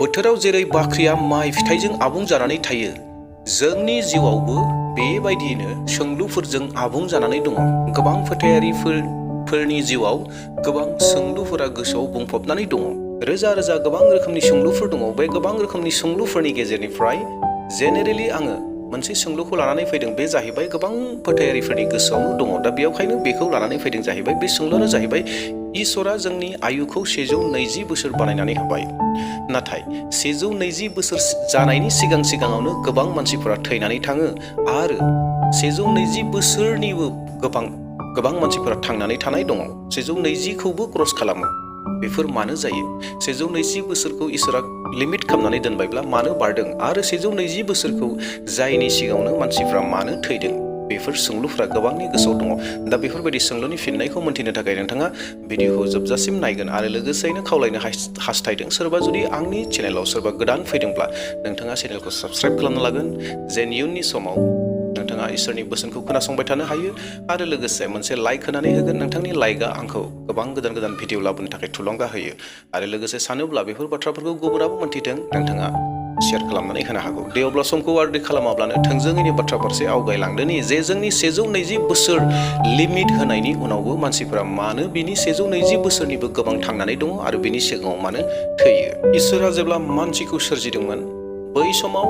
बोथोराव जेरै बाख्रिया माइ फिथाइजों आबुं जानानै थायो, जोंनि जिउआवबो बेबायदियैनो सोंलुफोरजों आबुं जानानै दङ। गोबां फोथायारिफोरनि जिउआव गोबां सोंलुफोरा गोसोआव बुंफबनानै दङ। रोजा रोजा गोबां रोखोमनि सोंलुफोर दङ। बे गोबां रोखोमनि सोंलुफोरनि गेजेरनिफ्राय जेनेरेलि आङो मोनसे सोंलुखौ लानानै फैदों। बे जाहैबाय गोबां फोथायारिफोरनि गोसोआवनो दङ। दा बेयावखायनो बेखौ लानानै फैदों जाहैबाय। बे सोंलुआनो जाहैबाय, इसोरा जोंनि आयुखौ 120 बोसोर बानायनानै होबाय। नाथाय 120 बोसोर जानायनि सिगाङावनो गोबां मानसिफोरा थैनानै थाङो आरो 120 बोसोरनिबो गोबां मानसिफोरा थांनानै थानाय दङ। 120खौबो क्रस खालामो। बेफोर मानो जायो? 120 बोसोरखौ इसोरा लिमिट खालामनानै दोनबायब्ला मानो बारदों? आरो 120 बोसोरखौ जायनि सिगाङावनो मानसिफ्रा मानो थैदों? बेफोर सोंलुफ्रा गोबांनि गोसोआव दङ। दा बेफोरबायदि सोंलुनि फिननायखौ मोन्थिनो थाखाय नोंथाङा भिडिअखौ जोबजासिम नायगोन आरो लोगोसेयैनो खावलायनो हास्थायदों, सोरबा जुदि आंनि चेनेलाव सोरबा गोदान फैदोंब्ला नोंथाङा चेनेलखौ साबस्क्राइब खालामना लागोन, जेन इयुननि समाव नोंथाङा इसोरनि बोसोनखौ खोनासंबाय थानो हायो आरो लोगोसे मोनसे लाइक होनानै होगोन। नोंथांनि लाइकआ आंखौ गोबां गोदान भिडिअ लाबोनो थाखाय थुलुंगा होयो आरो लोगोसे सानोब्ला बेफोर बाथ्राफोरखौ गुबुनाबो मोन्थिथों, नोंथाङा शेयार खालामनानै होनो हागौ। दे अब्ला समखौ आद्रि खालामाब्लानो थोंजोङैनो बाथ्रा फारसे आवगायलांदोनि जे जोंनि 120 बोसोर लिमिट होनायनि उनावबो मानसिफोरा मानो बिनि 120 बोसोरनिबो गोबां थांनानै दङ आरो बिनि सिगाङाव मानो थैयो? इसोरा जेब्ला मानसिखौ सोरजिदोंमोन, बै समाव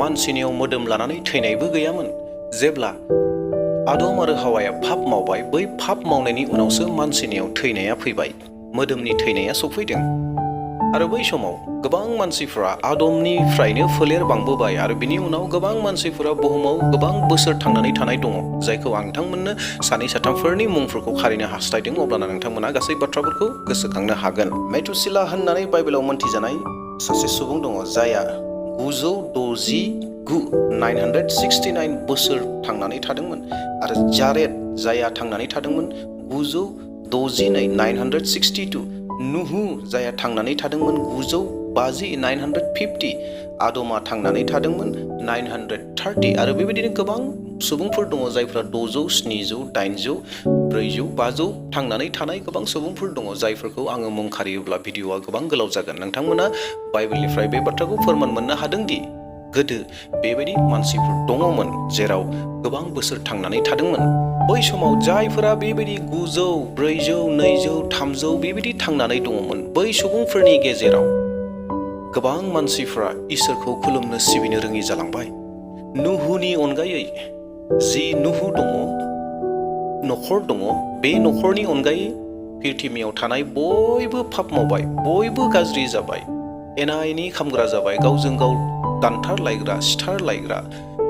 मानसिनियाव मोदोम लानानै थैनायबो गैयामोन। जेब्ला आदम आरो हावाया पाप मावबाय, बै पाप मावनायनि उनावसो मानसिनियाव थैनाया फैबाय, मोदोमनि थैनाया सफैदों। आरो बै समाव गोबां मानसिफ्रा आदमनिफ्रायनो फोलेर बांबोबाय आरो बिनि उनाव गोबां मानसिफोरा बुहुमाव गोबां बोसोर थांनानै थानाय दङ, जायखौ आं नोंथांमोननो सानै साथामफोरनि मुंफोरखौ खारिनो हास्थायदों। अब्लाना नोंथांमोना गासै बाथ्राफोरखौ गोसोखांनो हागोन। मेथुसिला होननानै बाइबेलाव मोनथिजानाय सासे सुबुं दङ, जायहा 969 बोसोर थांनानै थादोंमोन आरो जारेद, जायहा थांनानै थादोंमोन 962 नुहु, जायहा थांनानै थादोंमोन 950 आदमा थांनानै थादोंमोन 930 आरो बेबायदिनो गोबां सुबुंफोर दङ जायफ्रा 600, 700, 800, 400, 500 थांनानै थानाय गोबां सुबुंफोर दङ, जायफोरखौ आङो मुं खारियोब्ला भिडिअआ गोबां गोलाव जागोन। नोंथांमोना बाइबेलनिफ्राय बे बाथ्राखौ फोरमान मोननो हादोंदि गोदो बेबायदि मानसिफोर दङमोन जेराव गोबां बोसोर थांनानै थादोंमोन। बै समाव जायफोरा बेबायदि 900, 400, 200, 300 बेबायदि थांनानै दङमोन, बै सुबुंफोरनि गेजेराव गोबां मानसिफ्रा इसोरखौ खुलुमनो सिबिनो रोङि जालांबाय। नुहुनि अनगायै जि नुहु दङ, न'खर दङ, बे न'खरनि अनगायै पृथिबियाव थानाय बयबो पाप मावबाय, बयबो गाज्रि जाबाय, एना एनि खामग्रा जाबाय, गावजों गाव दानथारलायग्रा, सिथारलायग्रा,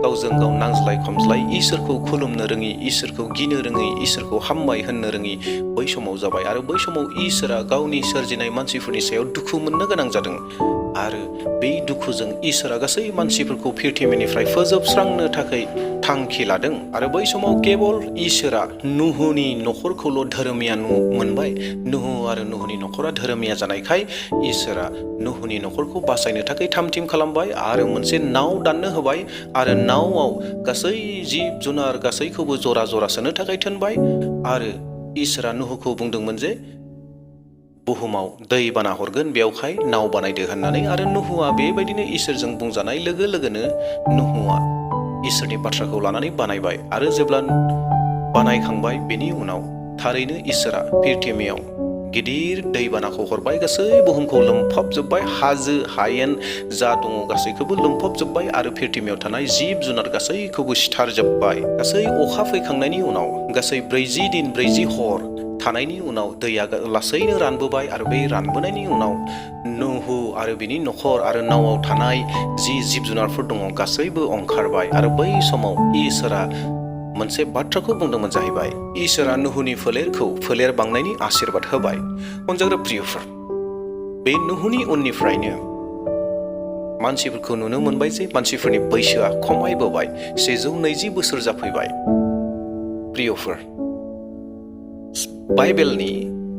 गावजों गाव नांज्लाय खमज्लाय, इसोरखौ खुलुमनो रोङि, इसोरखौ गिनो रोङि, इसोरखौ हामबाय होननो रोङि बै समाव जाबाय। आरो बै समाव इसोरा गावनि सोरजिनाय मानसिफोरनि सायाव दुखु मोननो गोनां जादों आरो बे दुखुजों इसोरा गासै मानसिफोरखौ पृथिबिनिफ्राय फोजोबस्रांनो थाखाय थांखि लादों। आरो बै समाव केबल इसोरा नुहुनि न'खरखौल' धोरोमिया मोनबाय। नुहु आरो नुहुनि न'खरा धोरोमिया जानायखाय इसोरा नुहुनि न'खरखौ बासायनो थाखाय थाम-थिम खालामबाय आरो मोनसे नाव दाननो होबाय आरो नावआव गासै जिब जुनार गासैखौबो जरा जरा सोनो थाखाय थिनबाय आरो इसोरा नुहुखौ बुंदोंमोन जे बुहुमाव दै बाना हरगोन, बेवहाय नाव बानायदो होननानै। आरो नुहुआ बेबायदिनो इसोरजों बुंजानाय लोगो लोगोनो नुहुआ इसोरनि बाथ्राखौ लानानै बानायबाय आरो जेब्ला बानायखांबाय बेनि उनाव थारैनो इसोरा पृथिबियाव गिदिर दैबानाखौ हरबाय, गासै बुहुमखौ लोमफबजोब्बाय, हाजो हायेन जा दङ गासैखौबो लोमफबजोब्बाय आरो पृथिबियाव थानाय जिब जुनार गासैखौबो सिथारजोब्बाय। गासै अखा फैखांनायनि उनाव गासै 40 दिन 40 हर थानायनि उनाव दैया लासैनो रानबोबाय आरो बे रानबोनायनि उनाव नुहु आरो बिनि न'खर आरो नावआव थानाय जि जिब जुनारफोर दङ गासैबो ओंखारबाय। आरो बै समाव इसोरा मोनसे बाथ्राखौ बुंदोंमोन जाहैबाय, इसोरा नुहुनि फोलेर बांनायनि आशीर्बाद होबाय। अनजाग्रा प्रियफोर, बे नुहुनि उननिफ्रायनो मानसिफोरखौ नुनो मोनबाय जे मानसिफोरनि बैसोआ खमायबोबाय, 120 बोसोर जाफैबाय। प्रियफोर, बाइबेलनि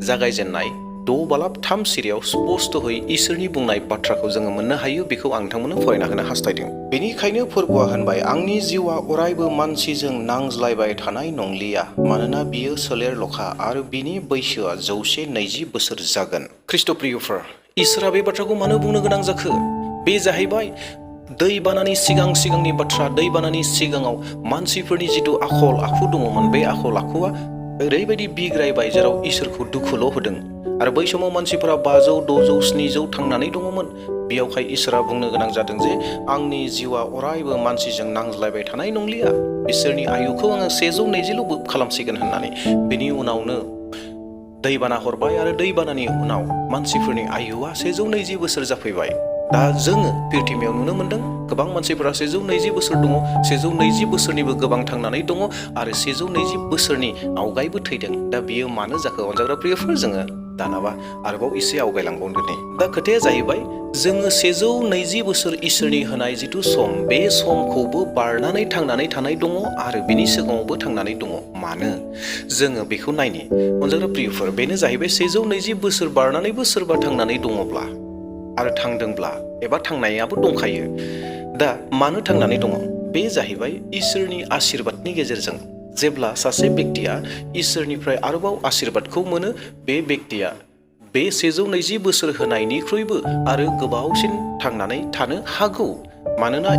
जागायजेननाय 6:3 सिरियाव स्पष्टयै इसोरनि बुंनाय बाथ्राखौ जोङो मोननो हायो। बेखौ आं नोंथांमोननो फरायना होनो हास्थायदों। बेनिखायनो फोरबुआ होनबाय, आंनि जिउआ अरायबो मानसिजों नांज्लायबाय थानाय नंलिया, मानोना बियो सोलेरल'खा आरो बिनि बैसोआ 120 बोसोर जागोन। ख्रीष्ट प्रियफोर, इसोरा बे बाथ्राखौ मानो बुंनो गोनां जाखो? बे जाहैबाय दैबानानि सिगांनि बाथ्रा। दैबानानि सिगाङाव मानसिफोरनि जिथु आखल आखु दङमोन, बे आखल आखुआ ओरैबायदि बिग्रायबाय जेराव इसोरखौ दुखुल' होदों। आरो बै समाव मानसिफोरा 500, 600, 700 थांनानै दङमोन। बेयावहाय इसोरा बुंनो गोनां जादों जे आंनि जिउआ अरायबो मानसिजों नांज्लायबाय थानाय नंलिया, बिसोरनि आयुखौ आङो 120ल' खालामसिगोन होननानै। बेनि उनावनो दैबाना हरबाय आरो दैबानानि उनाव मानसिफोरनि आयुआ 120 बोसोर जाफैबाय। दा जोङो प्रिथिबियाव नुनो मोनदों गोबां मानसिफोरा 120 बोसोर दङ, 120 बोसोरनिबो गोबां थांनानै दङ आरो 120 बोसोरनि आवगायबो थैदों। दा बियो मानो जाखो अनजाग्रा प्रियफोर? जोङो दानाबा आरोबाव एसे आवगायलांबावदोनि। दा खोथाया जाहैबाय जोङो 120 बोसोर इसोरनि होनाय जिथु सम, बे समखौबो बारनानै थांनानै थानाय दङ आरो बिनि सिगाङावबो थांनानै दङ। मानो? जोङो बेखौ नायनि अनजाग्रा प्रियफोर। बेनो जाहैबाय 120 बोसोर बारनानैबो सोरबा थांनानै दङब्ला आरो थांदोंब्ला एबा थांनायाबो दंखायो। दा मानो थांनानै दङ? बे जाहैबाय इसोरनि आशीर्बादनि गेजेरजों। जेब्ला सासे बेक्तिया इसोरनिफ्राय आरोबाव आशीर्बादखौ मोनो, बे बेक्तिया बे 120 बोसोर होनायनिख्रुइबो आरो गोबावसिन थांनानै थानो हागौ। मानोना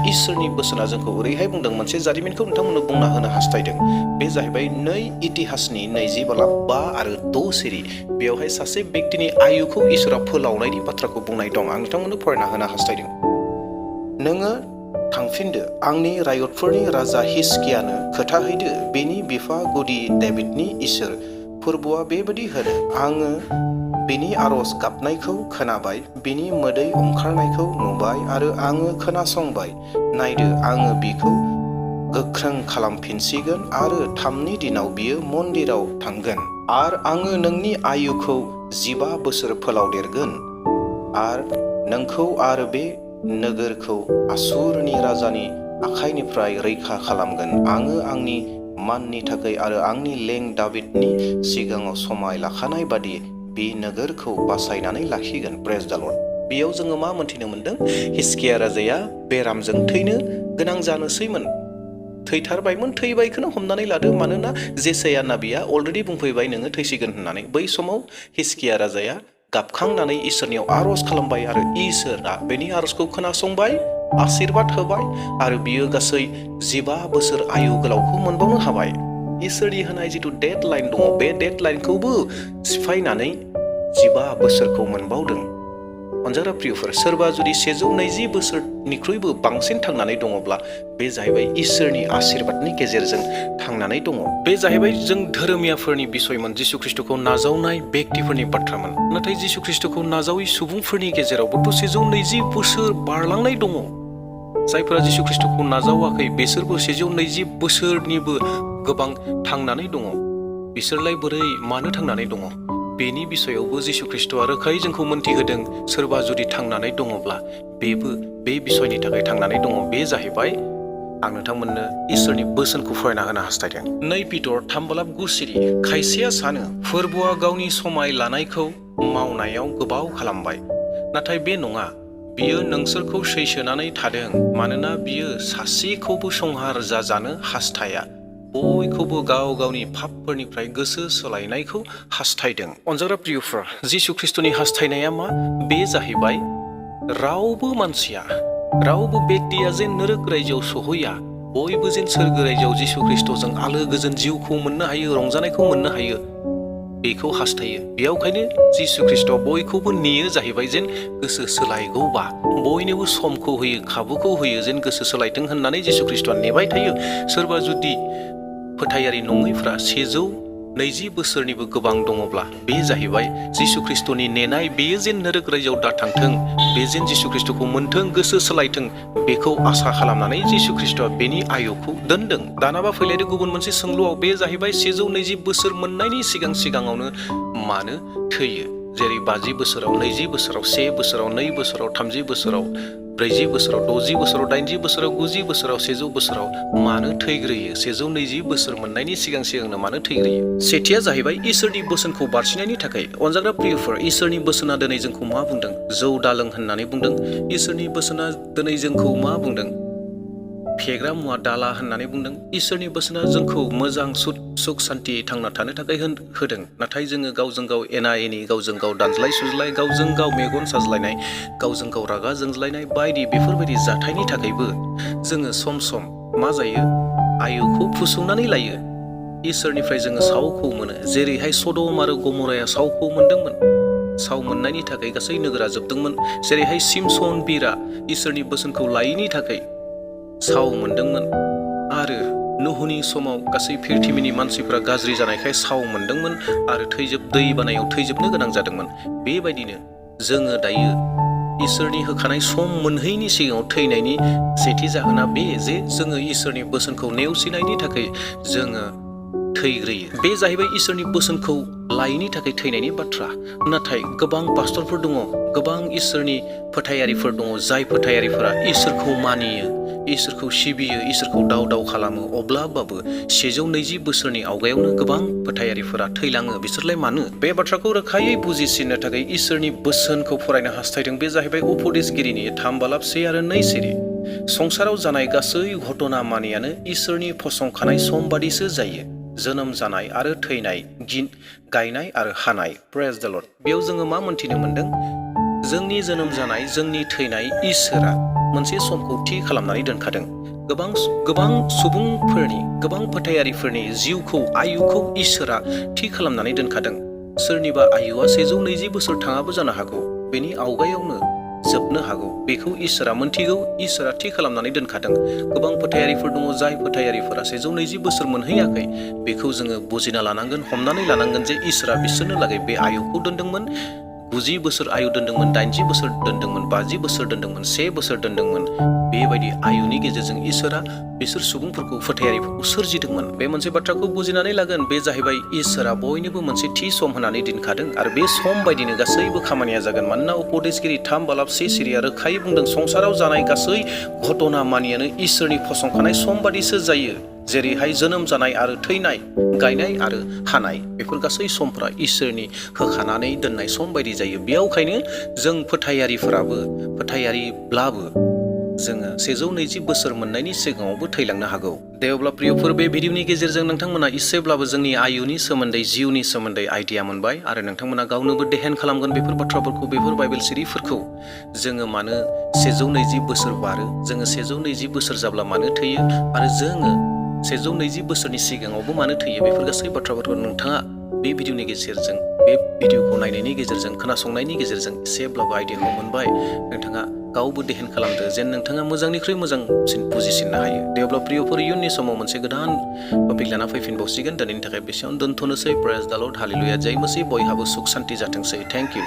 इसोरनि बोसोना जोंखौ ओरैहाय बुंदों, मोनसे जारिमिनखौ नोंथांमोननो बुंना होनो हास्थायदों। बे जाहैबाय 2 इतिहासनि 20 आरो 6 सिरि। बेवहाय सासे बेक्तिनि आयुखौ इसोरा फोलावनायनि बाथ्राखौ बुंनाय दं। आं नोंथांमोननो फरायना होनो हास्थायदों। नोङो थांफिनदो, आंनि रायतफोरनि राजा हिजकियानो खोथाहैदो, बेनि बिफा गुदि डेभिडनि इसोर फोरबोआ बेबायदि होनो, आङो बेनि आरज गाबनायखौ खोनाबाय, बेनि मोदै ओंखारनायखौ नुबाय आरो आङो खोनासंबाय। नायदो, आङो बिखौ गोख्रों खालामफिनसिगोन आरो 3नि दिनाव बियो मन्दिराव थांगोन आरो आङो नोंनि आयुखौ 15 बोसोर फोलावदेरगोन आरो नोंखौ आरो बे नोगोरखौ आसुरनि राजानि आखाइनिफ्राय रैखा खालामगोन। आङो आंनि माननि थाखाय आरो आंनि लें दाबिदनि सिगाङाव समाय लाखानाय बादि बे नोगोरखौ बासायनानै लाखिगोन। प्रेज द लर्ड। बेयाव जोङो मा मोनथिनो मोनदों? हिजकिया राजाया बेरामजों थैनो गोनां जानोसैमोन, थैथारबायमोन, थैबायखौनो हमनानै लादो। मानोना जेसाया नाबिया अलरेडि बुंफैबाय नोङो थैसिगोन होननानै। बै समाव हिजकिया राजाया गाबखांनानै इसोरनियाव आरज खालामबाय आरो इसोरा बेनि आरजखौ खोनासंबाय, आशीर्बाद होबाय आरो बियो गासै 15 बोसोर आयु गोलावखौ मोनबावनो हाबाय। इसोरनि होनाय जिथु डेडलाइन दङ, बे डेडलाइनखौबो सिफायनानै 15 बोसोरखौ मोनबावदों। अनजाग्रा प्रियफोर, सोरबा जुदि 120 बोसोरनिख्रुइबो बांसिन थांनानै दङब्ला बे जाहैबाय इसोरनि आशीर्बादनि गेजेरजों थांनानै दङ। बे जाहैबाय जों धोरोमियाफोरनि बिसयमोन, जिसु ख्रिस्टखौ नाजावनाय बेक्तिफोरनि बाथ्रामोन। नाथाय जिसु ख्रिस्टखौ नाजावै सुबुंफोरनि गेजेरावबोथ' 120 बोसोर बारलांनाय दङ। जायफोरा जिसु ख्रिस्टखौ नाजावाखै बिसोरबो 120 बोसोरनिबो गोबां थांनानै दङ। बिसोरलाय बोरै मानो थांनानै दङ? बेनि बिसयावबो जिसु ख्रिस्टआ रोखायै जोंखौ मोनथिहोदों। सोरबा जुदि थांनानै दङब्ला बेबो बे बिसयनि थाखाय थांनानै दङ। बे जाहैबाय आं नोंथांमोननो इसोरनि बोसोनखौ फरायना होनो हास्थायदों। 2 पिटर 3:9 सिरि। खायसेया सानो फोरबोआ गावनि समाय लानायखौ मावनायाव गोबाव खालामबाय, नाथाय बे नङा। बियो नोंसोरखौ सैसोनानै थादों, मानोना बियो सासेखौबो संहार जाजानो हास्थाया, बयखौबो गाव गावनि पापफोरनिफ्राय गोसो सोलायनायखौ हास्थायदों। अनजाग्रा प्रियफोर, जिसु ख्रिस्टनि हास्थायनाया मा? बे जाहैबाय रावबो मानसिया, रावबो बेक्तिया जेन नरक रायजोआव सहैया, बयबो जेन सोरगो रायजोआव जिसु ख्रिस्टजों आलो गोजोन जिउखौ मोननो हायो, रंजानायखौ मोननो हायो, बेखौ हास्थायो। बेयावखायनो जिसु ख्रिस्टआ बयखौबो नेयो जाहैबाय जेन गोसो सोलायगौबा, बयनोबो समखौ होयो, खाबुखौ होयो जेन गोसो सोलायथों होननानै जिसु ख्रिस्टआ नेबाय थायो। सोरबा जुदि फोथायारि नङैफ्रा 120 बोसोरनिबो गोबां दङब्ला बे जाहैबाय जिसु ख्रिस्टनि नेनाय, बेयो जेन नरक रायजोआव दाथांथों, बे जेन जिसु ख्रिस्टखौ मोनथों, गोसो सोलायथों, बेखौ आसा खालामनानै जिसु ख्रिस्टआ बेनि आयुखौ दोनदों। दानाबा फैलायदो गुबुन मोनसे सोंलुआव। बे जाहैबाय 120 बोसोर मोननायनि सिगाङावनो मानो थैयो? जेरै 50 बोसोराव, 20 बोसोराव, 1 बोसोराव, 2 बोसोराव, 30 बोसोराव, 40 बोसोराव, 60 बोसोराव, 80 बोसोराव, 90 बोसोराव, 100 बोसोराव मानो थैग्रोयो? 120 बोसोर मोननायनि सिगांनो मानो थैग्रोयो? सेथिया जाहैबाय इसोरनि बोसोनखौ बारसिनायनि थाखाय। अनजाग्रा प्रियफोर, इसोरनि बोसोना दिनै जोंखौ मा बुंदों? जौ दालों होननानै बुंदों। इसोरनि बोसोना दिनै जोंखौ मा बुंदों? फेग्रा मुवा दाला होननानै बुंदों। इसोरनि बोसोना जोंखौ मोजां सुख सान्तियै थांना थानो थाखाय होदों। नाथाय जोङो गावजों गाव एना एनि, गावजों गाव दानज्लाय सुज्लाय, गावजों गाव मेगन साज्लायनाय, गावजों गाव रागा जोंज्लायनाय बायदि बेफोरबायदि जाथायनि थाखायबो जोङो सम सम मा जायो, आयुखौ फुसौनानै लायो। इसोरनिफ्राय जोङो सावखौ मोनो। जेरैहाय सदम आरो गमराया सावखौ मोनदोंमोन। साव मोननायनि थाखाय गासै नोगोरा जोबदोंमोन। जेरैहाय सिमसन बिरा इसोरनि बोसोनखौ लायैनि थाखाय साव मोनदोंमोन। आरो नुहुनि समाव गासै पृथिबिनि मानसिफ्रा गाज्रि जानायखाय साव मोनदोंमोन आरो दै बानायाव थैजोबनो गोनां जादोंमोन। बेबायदिनो जोङो दायो इसोरनि होखानाय सम मोनहैनि सिगाङाव थैनायनि सेथि जाहोना बे जे जोङो इसोरनि बोसोनखौ नेवसिनायनि थाखाय जोङो थैग्रोयो। बे जाहैबाय इसोरनि बोसोनखौ लायैनि थाखाय थैनायनि बाथ्रा। नाथाय गोबां पास्टरफोर दङ, गोबां इसोरनि फोथायारिफोर दङ, जाय फोथायारिफोरा इसोरखौ मानियो, इसोरखौ सिबियो, इसोरखौ दाव खालामो। अब्लाबाबो 120 बोसोरनि आवगायावनो गोबां फोथायारिफोरा थैलाङो। बिसोरलाय मानो? बे बाथ्राखौ रोखायै बुजिसिननो थाखाय इसोरनि बोसोनखौ फरायनो हास्थायदों। बे जाहैबाय उपदेशगिरिनि 3 बालाब 1 आरो 2 सिरि। संसाराव जानाय गासै घटना मानियानो इसोरनि फसंखानाय सम बादिसो जायो। जोनोम जानाय आरो थैनाय, गायनाय आरो हानाय। प्रेज द लर्ड। बेयाव जोङो मा मोन्थिनो मोनदों? जोंनि जोनोम जानाय, जोंनि थैनाय, इसोरा मोनसे समखौ थि खालामनानै दोनखादों। गोबां सुबुंफोरनि, गोबां फोथायारिफोरनि जिउखौ, आयुखौ इसोरा थि खालामनानै दोनखादों। सोरनिबा आयुआ 120 बोसोर थाङाबो जानो हागौ। बेनि आवगायावनो जोबनो हागौ। बेखौ इसोरा मोनथिगौ, इसोरा थि खालामनानै दोनखादों। गोबां फोथायारिफोर दङ, जाय फोथायारिफोरा 120 बोसोर मोनहैयाखै। बेखौ जोङो बुजिना लानांगोन, हमनानै लानांगोन जे इसोरा बिसोरनो लागै बे आयुखौ दोनदोंमोन। 90 बोसोर आयु दोनदोंमोन, 80 बोसोर दोनदोंमोन, 50 बोसोर दोनदोंमोन, 1 बोसोर दोनदोंमोन। बेबायदि आयुनि गेजेरजों इसोरा बिसोर सुबुंफोरखौ, फोथायारिफोरखौ सोरजिदोंमोन। बे मोनसे बाथ्राखौ बुजिनानै लागोन। बे जाहैबाय इसोरा बयनोबो मोनसे थि सम होनानै दोनखादों आरो बे सम बायदिनो गासैबो खामानिया जागोन। मानोना उपदेशगिरि 3 बालाब 1 सिरिया रोखायै बुंदों, संसाराव जानाय गासै घटना मानियानो इसोरनि फसंखानाय सम बादिसो जायो। जेरैहाय जोनोम जानाय आरो थैनाय, गायनाय आरो हानाय, बेफोर गासै समफ्रा इसोरनि होखानानै दोननाय सम बायदि जायो। बेयावखायनो जों फोथायारिब्लाबो जोङो 120 बोसोर मोननायनि सिगाङावबो थैलांनो हागौ। दे अब्ला प्रियफोर, बे भिडिअनि गेजेरजों नोंथांमोना एसेब्लाबो जोंनि आयुनि सोमोन्दै, जिउनि सोमोन्दै आइडिया मोनबाय आरो नोंथांमोना गावनोबो देहेन खालामगोन बेफोर बाथ्राफोरखौ, बेफोर बाइबेल सिरिफोरखौ। जोङो मानो 120 बोसोर बारो, जोङो 120 बोसोर जाब्ला मानो थैयो आरो जोङो 120 बोसोरनि सिगाङावबो मानो थैयो, बेफोर गासै बाथ्राफोरखौ नोंथाङा बे भिडिअनि गेजेरजों, बे भिडिअखौ नायनायनि गेजेरजों, खोनासंनायनि गेजेरजों एसेब्लाबो आइडियाखौ मोनबाय। नोंथाङा गावबो देहेन खालामदो, जेन नोंथाङा मोजांनिख्रुइ मोजांसिन बुजिसिननो हायो। दे अब्ला प्रियफोर, इयुननि समाव मोनसे गोदान टपिक लाना फैफिनबावसिगोन। दिनैनि थाखाय बेसेयावनो दोनथ'नोसै। प्रेज द लर्ड, हालेलुया, जय मसीह। बयहाबो सुख सान्ति जाथोंसै। Thank you.